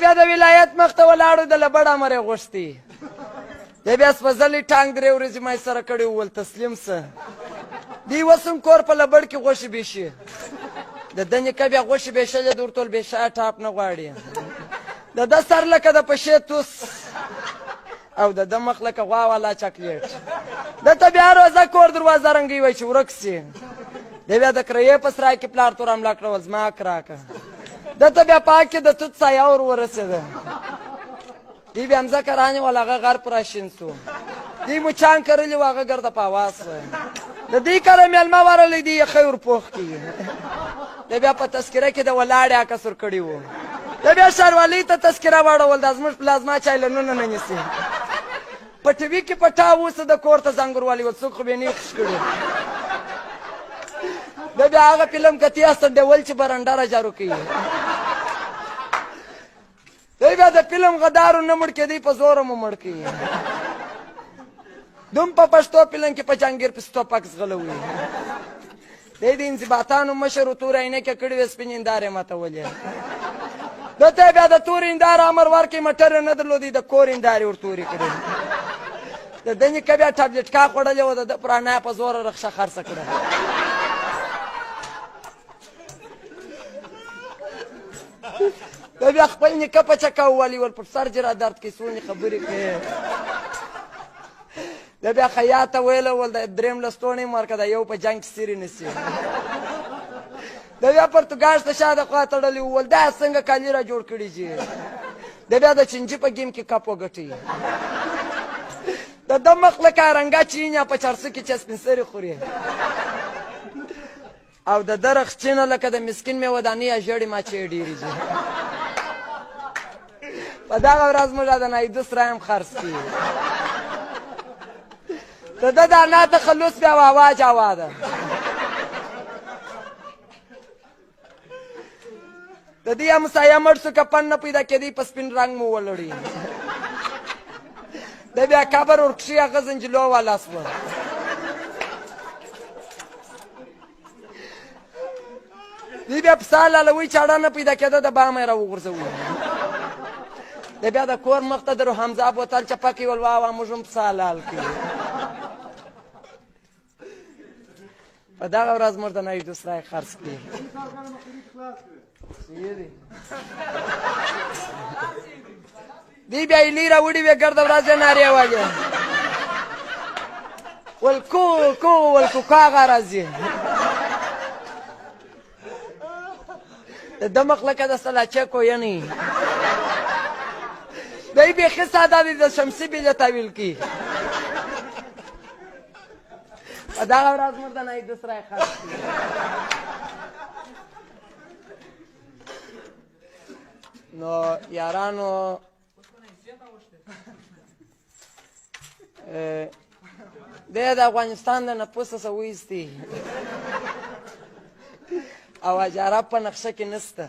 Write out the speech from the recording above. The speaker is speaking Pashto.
بیا د ولایت مخ ته ولاړو، د لبړ امر یې غوښتي. دی بیا سپځلی ټانګ درې ورځې ما سره کړی وول، تسلیم سه. دی وسم کور په لبړ کې غوښې بیشي. د ده نیکه بیا غوښې بیشلې، د ورته بېشا ټاپ نه غواړي. د ده سر لکه د پشې توس او د ده مخ لکه غوا والا چاکلیټ. ده ته بیا روزه کور دروازه رنګوي، وایي چې ورک سي. دی بیا د کرایې په سرای کې پلار تور حمله کړه، ول زما حق راکړه. ده ته بیا پاک کې د توت سایه ور ورسېده. دی بیا مځکه رانیوله، هغه غر پر راشین سو. دی مچان کرلي وه، هغه ګرده په هوا سوه. د دوی کره مېلمه ورغلی دی، یخی ورپوخ کړي. دی بیا په تذکره کې د ولاړې عکس ورکړي وو. دی بیا ښاروالۍ ته تذکره واړول، دا زموږ پلازما چایلنونه نه نیسي. په ټي وي کې پټا اوسه د کور ته زنګ ورولي ول، څوک خو به یې نه وي خوش کړي. دی بیا هغه فلم کتي ډول چې برنډه را جارو کوي. دی بیا د فلم غدارو نه مړ کېدی، په زوره مو مړ کوي. دوم په پښتو فلم کې په جهانګیر پسې ټوپک ځغلوي. دی د انضباطانو مشر و، تورې عینکې کړې وې، سپینې هندارې ماتولې. ده ته بیا د تورې هندارې امر ورکړي، موټر یې نه درلودی، د کور هندارې ور تورې کړې. د ده نیکه بیا ټابلیټکا خوړلې وه، د ده پر انا په زوره رخشه خرڅه کړه. ده بیا خپل نیکه په چکه وولي، ول پر سر دې را درد کوي، څونې خبرې کوې. ده بیا خیاط ته ویل، ول د دریم لستوڼی مې ورکړه، دا یو په جنګ کې سیرې نه سي. ده بیا پرتګاش ته شا د خوا تړلی وول، دا څنګه کالي را جوړ کړي چې. ده بیا د چنجي په ګیم کې کپ وګټي. د ده مخ لکه رنګه چینیا په چرسو کې چې سپین سرې خوري، او د ده رخچینه لکه د مسکین مې ودانۍ یا ژړې ماچې ډېرې دي. په دغه ورځ موږ د نایدو سرای هم خرڅ کړي. د ده د انا تخلص بیا واوا جاوا ده. د دې همسایه مړ سو، کفن نه پیدا کېدی، په سپین رنګ مو ولړي. د بیا قبر ورکښي هغه زنجیلو والا سوه. دی بیا پسه لالوي، چاړه نه پیدا کېده، د بامه یې راوغورځوي. د بیا د کور مخ ته د روحمزه بوتل چپه کوي، ول وا وا موږ هم پسه حلال کړي. په دغه ورځ موږ د نایدو سرای خرڅ کړي. دی بیا ایلی راوړي وې، ګرده ورځ یې نارې وهلې، ول کو کو ول کو کاغه راځي. د ده مخ لکه د سلاچې کوینی دی، بیخي ساده دی، د شمسي بیله تاویل کی. په دغه ورځ موږ د نایدو سرای خرڅ کړي. نو یارانو، دی د افغانستان د نفوس څخه وایستی او اجاره په نقشه کې نسته.